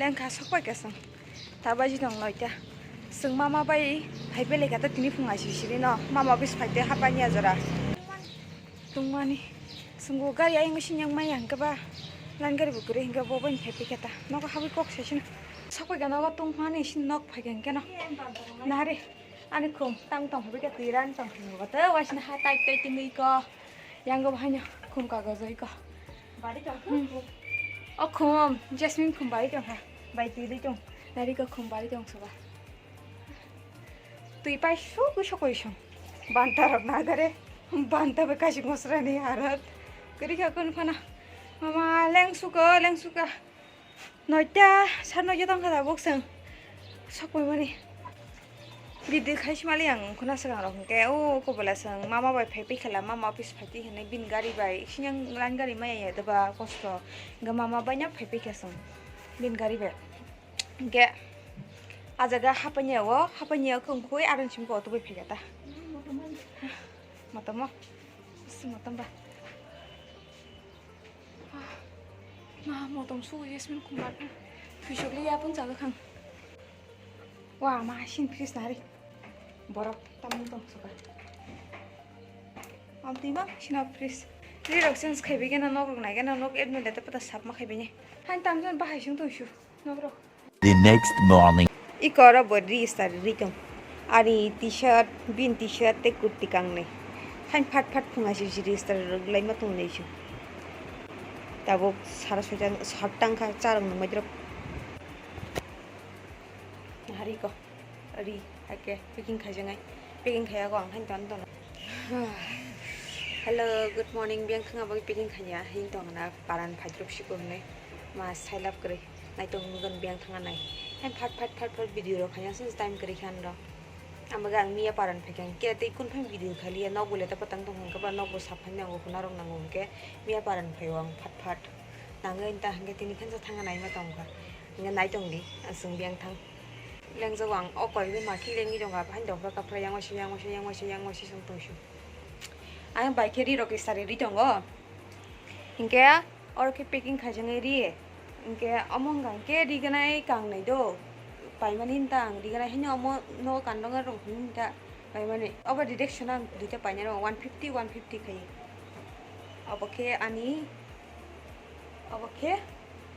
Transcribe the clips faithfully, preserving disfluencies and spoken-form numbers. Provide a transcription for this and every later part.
Wngkha sokpai ka chwng. Ta baji tong noita. Chwng mama bai phai belai kha ta tini phung aisiri siri no. Mama office phai te hapani ajora. Tungmani. Chwng bo gari ayang sini yang maya hwnkhe ba. Line gari bo kwrwi hwnkhe bo bai phai phi kha ta. Nogo habwi kok se sini. Sokpai ka nogo tungmani sini nok phai ka hwnkhe no. Nari. Ani khum tang tong phai kha twi rang tong phai nogo. Ta waisini ha tai tai tingwi ko. Yang go bahai no khum kagoj oi ko. Bari tong. Hmm. O khum, Jasmine khum bari tong ha. Bai twi tong. Nari ko khum bari tong suba. Twi pai suk suk oi song. Banta rok na dare. Banta be kashi mosra ni harat. Kiri ka kun phana. Mama leng suka, leng suka. Noita, sar noita tong kha tabuk chwng. Sokoi mani. Video khai simali ang khuna swkang rok hwnkhe o kobola chwng mama bai phai pikhala mama office phai ti hinwi bin gari bai sinyang line gari maya ya doba kosto hwnkhe mama bai no phai pikha chwng bin gari bai hwnkhe ah jaga hapanya o hapanya o khungkhui aron sim ko oto bai phai ta motomo motom ba. Ma, motom sugo Yasmin kumbar. Twisok le yapon jaga khang. Wa, ma, sin fridge nari. Borok tam motom suka. Am twi ma, sina fridge. Ri rok sense khai bigena nok rok naigena nok admin lete pata sap ma khai bini. Han tam jon bahai sung tong su. Nok rok. The next morning. Iko oro bo ri star ri tong. Ari t-shirt, bin t-shirt tei kurti kangnwi. Hain phat phat phunga si si ri star rwgwlai ma tong nei su. Tabuk sara soita sat tang kha charwng nungmai drop. Hari ko ri hake packing khaijaknai. Packing khaiya ko ang hain ton ton. Hello, good morning. Biyang thanga bagwi packing khaiya. Hain tong na paran phaidrop siko hwnwi. Ma sailap kwrwi. Naitong nukgwn biyang thangna nai. Hai phat phat phat phat video rok khaina se time kwrwi kha nw. Amaga ang miya paran phaikha hwnkhe tei kun phai video khaliya nok bo leta patang tong hwnkhe ba nok bo sap phai nango hwnna rok nango hwnkhe miya paran phaio ang phat phat. Nangwi ta hwnkhe tini khensa thangna naima tongkha. Hwnkhe naitong di ang chwng biyang thang. Lengjago ang o koi hwnkhe ma khe lengwi tongkha haino dophra kaphra yang waisa yang waisa yang waisa yang waisa chwng tongsu. Ang bai khe ri rok kisa ri ri tongo. Hwnkhe oro khe packing khaijaknai ri. Hwnkhe omo wngkha hwnkhe ri gwnai kangnai do. Paimani wngkha ang ri gwnai haino omo nogo kandonga rw hwn wngkha paimani. Obo direction ang duita painai rw one fifty, one fifty khai. Obo khe ani, obo khe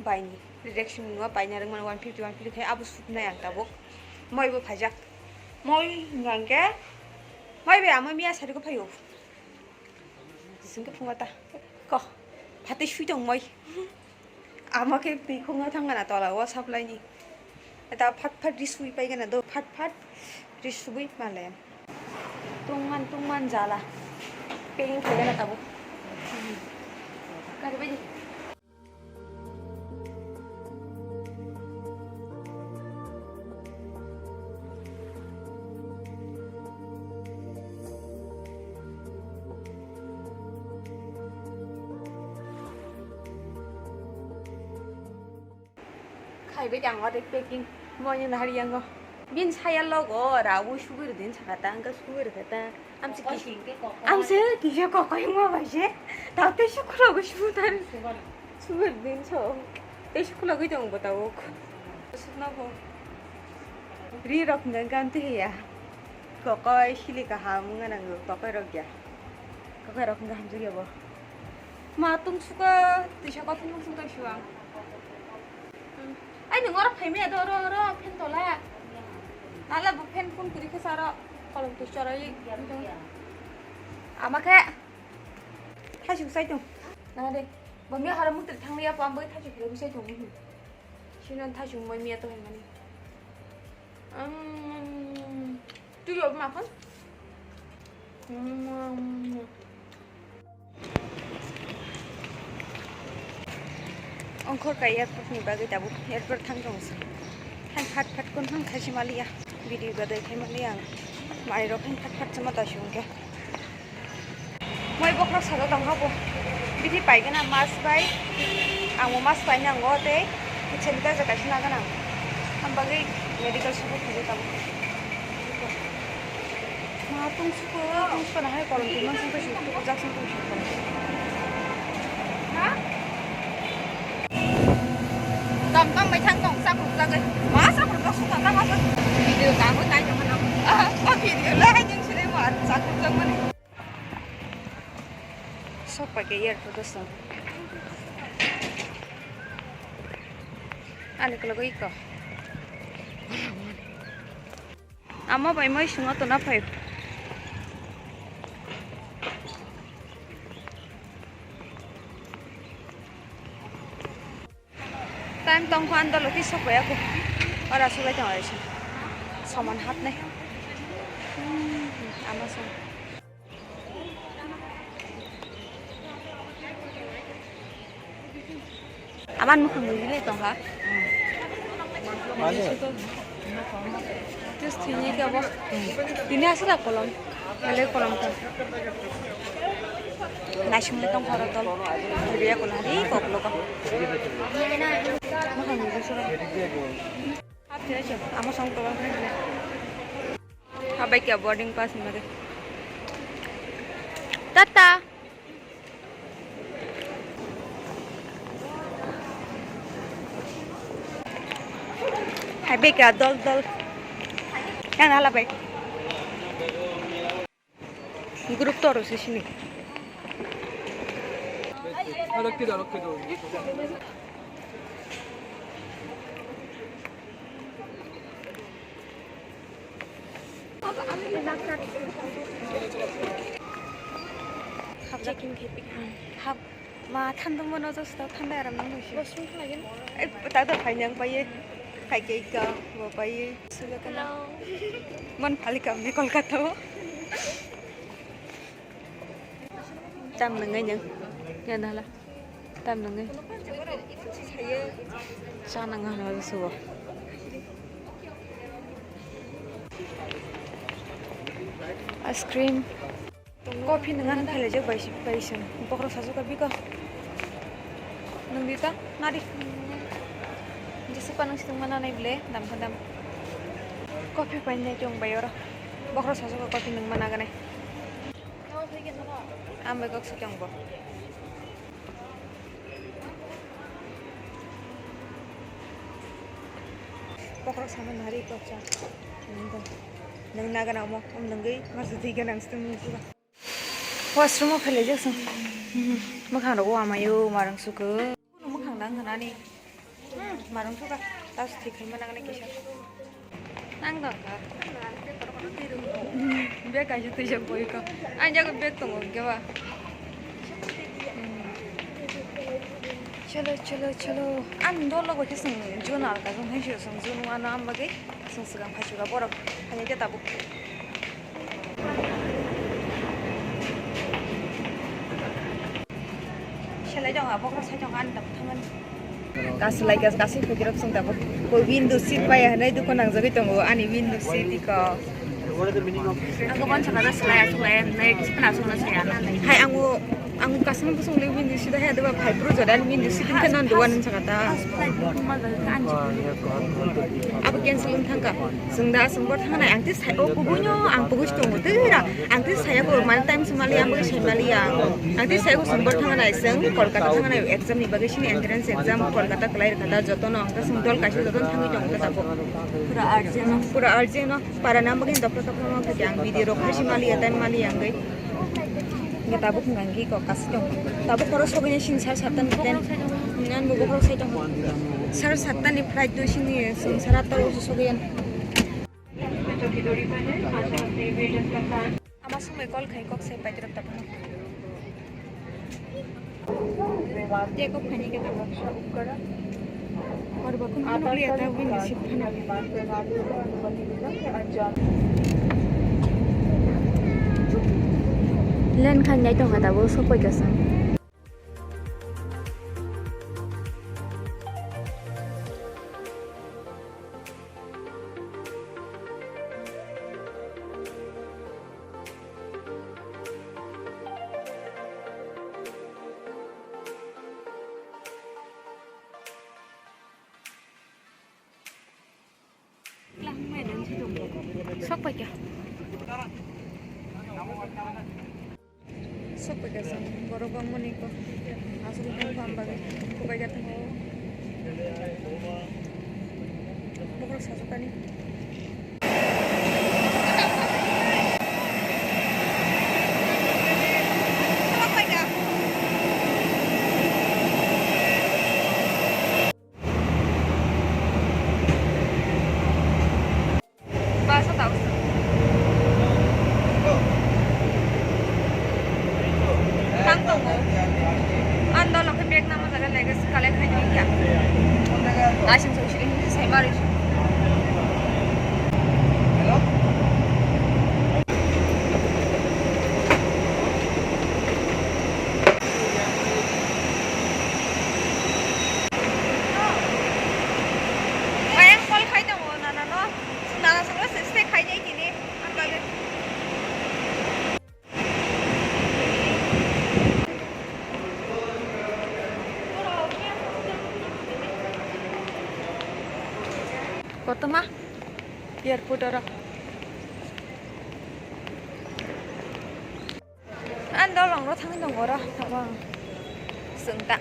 baini direction no paina rwngmani one fifty, one fifty khai abo suknai ang tabuk. Moi bo phaijak. Moi wngkha hwnkhe, moi bai amo miya sari ko phaio. Jising khe phunga ta. Ko. Phatwi sui tong moi. Ama khe twi khunga thang gana tola o supply ni. Eta phat phat ri sui pai gana do phat phat ri sui male. Tungman tungman jala. Packing khai gana tabuk. Kari bai di. Khaibai ang wadek packing. Moini nahari yango. Bin saya logo rawi sugui ridin sakata angka sugui rikata. Amsi kisi, amsi kisi kokoi ma bai se. Tau te sukro go sutar. Sugar din so. Tei sukula gwi tong bo tawuk. Sukna bo. Ri rok hwnka hwnkhe amtwi hiya. Kokoi sili kaham wngna nango kokoi rok ya. Kokoi rok hwnka hamjak ya bo. Ma tung suka tisa kothon nung sung tong siwang. Ai nung oro phaimaya do oro oro phen tola. Ala bo phen phone kuri khe saro kolom tu choroi. Ama khe. Thaichuk sai tong. Na de. Bo miya hara mutri thang liya pam bai thaichuk hiro bisai tong. Sino thaichuk moi miya to hemani. Um, tu yo ma kon. Um, Ongkhor kai airport ni bagwi tabuk airport thang tong se. Hai phat phat kun thang khai se maliya. Video gadai khai maliya ang. Mai rok hai phat phat se ma ta sung khe. Moi bokhorok saka tong habo. Bithi paigana mask bai. Ang bo mask pai nango tei sanitizer kaisa nagana. Ang bagwi medical shop o thangwi tabuk. Ma tong suko, tong suko na hai kolom twi man sung tong suko, jak sung tong suko. Ha? Tam tam bai thang tong. Chakruk jagwi. Ma chakruk jak sukha ta ma video kabo tai tongmani. Ah, o video le hai jeng sile mo ar chakruk jak mani. Sok pai ke airport o song. Ani kologo iko. Ama bai mai sungo to na phai. Time tongkha andalo ki sok bai aku. Ora sulai tong aisi. Saman hat nai. Hmm, ama song. Aman mukhang ni le tong ha. Mane? Just thini ka bo. Tini asla kolom. Male kolom ka. Naising le tong khoro tol. Biya kolom ri kok lo ka. Mukhang ni sura. Ama song kolom. Habai kya boarding pass ni mare. Tata. Hai beka dol dol. Yang ala bai. Group toro sisini. Checking khe pik hap ma thandung mano josto thandai aram nang musi. Washroom khlai gini. Eh, tak tak khai nang pai. Khai ke ka bo pai. Suga kana. Hello. Man phali kam ni Kolkata o. Tam nang ngai nang. Ya nala. Tam nang ngai. Sa nang ngai suwa. Ice cream. Coffee nang ngai phele je bai bai sing. Bokhorok sasu ka biko. Nang di ta nadi. Jisi panang situng mana nai ble dam ka dam. Coffee pai nai tong bai oro. Bokhorok sasu ka coffee nang mana ganai. Ang bai kok sitong bo. Bokhorok sama nari kok cha. Nang nagana omo om nangwi masa twi ganang sitong nung sura. Washroom o phele jak sung. Makhang rok wamayo marang suku. Mukhang nang hanani. Hmm, marung suka. Tas thik khai mana kisa. Nang dong ka. Hmm, bag kaisa twijak boi ko. Ang jago bag tongo hwnkhe ba. Hmm. Chalo, chalo, chalo. Ang dol logo khe sung jun alka jun hai sung jun wano am bagwi sung swkang phai suka borok. Hani khe tabuk. Selai jong abo khe sai jong ani tabuk thangmani. Kaslai gas kasing phukirok sung tabuk. Bo window seat bai hanai dukho nangjagwi tongo ani window seat iko. Ang khe bonsa kha selai aswk lai nai kisa phano aswk no saya na nai. Hai ango ang kasing busung le window seat hai adaba phai bru jora ani window seat khe non duwa nang sakha ta. Abo cancel wng thangkha. Chwng da aswng bor thangnai, ang tei sai o kubuino ang pogos tongo tei ra. Ang tei saya ko mani time se mali ang bwsai mali ang. Ang tei saya ko chwng bor thangnai, chwng Kolkata thangnai exam ni bagwi sini entrance exam Kolkata kwlai rwkha da jotono ang ta chwng dol kaisa jotono thangwi tongo ta tabuk. Pura urgent no. Pura urgent no. Para na bagwi doktor doktor no thaki ang video rok haisi mali ya time mali ang gwi. Nge tabuk nanggi ko kasi tong. Tabuk khoro sogwi sini sar satta ni ten. Nan bo khoro sai tong. Sar satta ni flight do sini sung sar atta o sogwi. Ama sumai call khai kok sai paidrop tapno. Take off khaini khe tamo. Korba khum nukliya ta win receive khana. Len khainai tongkha tabuk sokpai kasa. Sok paikha. Sok paikha sang borok bangmani ko. Aswk bang bang bagwi kubai gathango. Sajukani. Basa tau. Tang tongo. Ang dolo khe bag nangma jaga legacy collect khai nang ya. Asing so sini sai mari. Hello. Ayang call khai tongo nana no. Nana sangla se stay khai jai tini. Ang bagwi. Kotorma airport oro. Ang dolong ro thangwi tongo oro, tamo ang swng ta.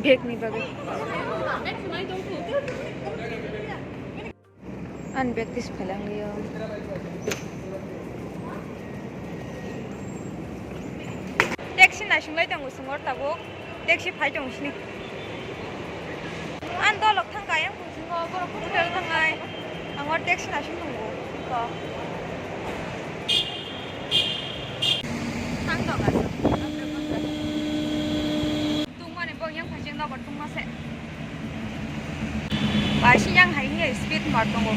Bag ni bagwi. Ang bag tis phalang liyo. Taxi naising lai tongo swngor tabuk. Taxi phai tongo sini. Ang dolok thang kaya. Singo borok hotel thangnai. Ang o taxi naising tongo. Iko. Thang tongo. Tungmani bo yang phai jeng nogo tungma se. Bai si yang hai ni speed mar tongo.